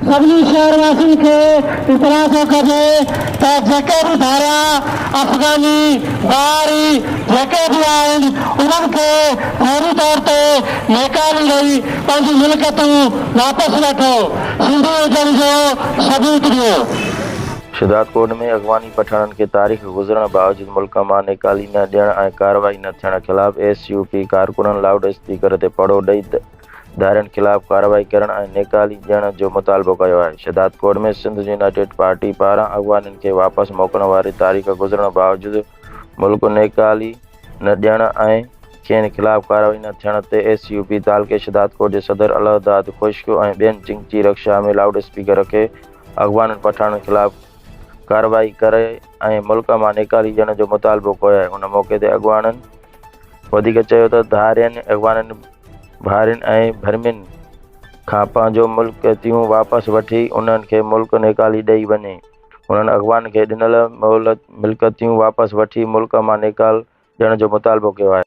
سڀني شهر واسين کي اطلاع ٿو ڪجي ته جيڪي به ڌاريا، افغاني، بهاري جيڪي به آهن انهن کي فوري طور تي نيڪالي ڏئي پنهنجون ملڪيتون واپس وٺو، سنڌي هجڻ جو ثبوت ڏيو. شھدادڪوٽ ۾ اغواني پٺاڻن کي تاريخ گذرڻ باوجود ملڪ مان نيڪالي نه ڏيڻ ۽ ڪارروائي نه ٿيڻ خلاف ايس يو پي ڪارڪنن لائوڊ اسپيڪر تي پڙهو ڏئي ڌارين خلاف ڪارروائي ڪرڻ ۽ نيڪالي ڏيڻ جو مطالبو ڪيو آهي. شھدادڪوٽ ۾ سنڌ يونائيٽيڊ پارٽي پاران اغوانين کي واپس موڪلڻ واري تاريخ گذرڻ باوجود ملڪ نيڪالي نه ڏيڻ ۽ کين خلاف ڪارروائي نه ٿيڻ تي ايس يو پي تعلقي شھدادڪوٽ جي صدر الهداد خشڪ ۽ ٻين چنگچي رڪشا ۾ لائوڊ اسپيڪر رکي اغوانين پٺاڻن خلاف ڪارروائي ڪري ۽ ملڪ مان نيڪالي ڏيڻ جو مطالبو ڪيو آهي. ان موقعي تي اڳواڻن وڌيڪ چيو ته ڌارين اغوانين ڀارين ۽ ڀرمين کان پنهنجون ملڪيتون واپس وٺي انهن کي ملڪ نيڪالي ڏئي وڃي. انهن اغوانين کي ڏنل ملڪيتون واپس وٺي ملڪ مان نيڪال ڏيڻ جو مطالبو ڪيو آهي.